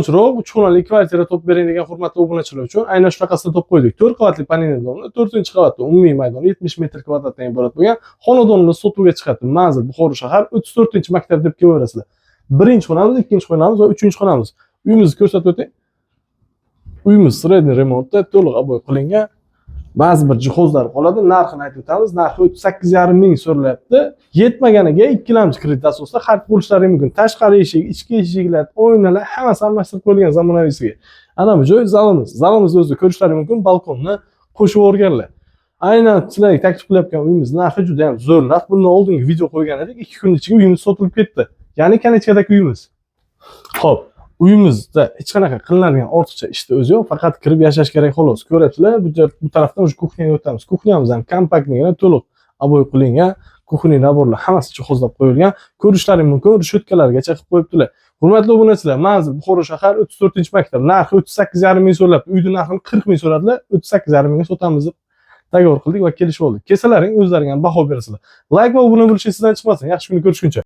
Arzonchiroq 3 xonali kvartira topib bering degan hurmatli obunachilar uchun aynan shunaqasini topib qo'ydik. 4 qavatli панельный дом ni 4-qavatda umumiy maydoni 70 metr kvadratdan iborat bo'lgan xonadonni sotuvga chiqyapti. Manzil: Buxoro shahar, 34-maktab deb kelaverasizlar. Birinchi xonamiz, ikkinchi xonamiz va uchinchi xonamiz. Uyimizni ko'rsatib o'tay. Uyimiz средний remontda, to'liq обой qilingan. Ba'zi bir jihozlar qoladi. Narxini aytib o'tamiz. Narxi 38,5 ming so'ralyapti. Yetmaganiga ikkilamchi kredit asosida xarid qilishlari mumkin. Tashqari eshik, ichki eshiklar, oynalar hammasi almashtirib qo'yilgan zamonaviysiga. Ana bu joy zalimiz. Zalimizni o'zida ko'rishlari mumkin, balkonni qo'shib yuborganlar. Aynan sizlarga taklif qilayotgan uyimiz narxi juda ham zo'r narx. Bundan oldingi video qo'ygan edik. 2 kun ichida uyimiz sotilib ketdi. Ya'ni конечка dagi uyimiz. Xo'p, uyimizda hech qanaqa qilinadigan ortiqcha ishni o'zi yo'q, faqat kirib yashash kerak, xolos. Ko'ryapsizlar, bu tarafdan уже кухня ga o'tamiz. Кухня miz ham компактный gina, to'liq обой qilingan, кухонный набор lar hammasi jihozlab qo'yilgan. Ko'rishlaring mumkin, решётка largacha qilib qo'yibdilar. Hurmatli obunachilar, manzil: Buxoro shahar, 34-maktab. Narxi 38,5 ming so'ralabdi. Uyni narxini 40 ming so'radilar, 38,5 mingga sotamiz deb договор qildik va kelishib oldik. Kelsalaring, o'zlaring ham baho berasizlar. Layk va obuna bo'lish sizdan chiqmasin. Yaxshi kunda ko'rishguncha.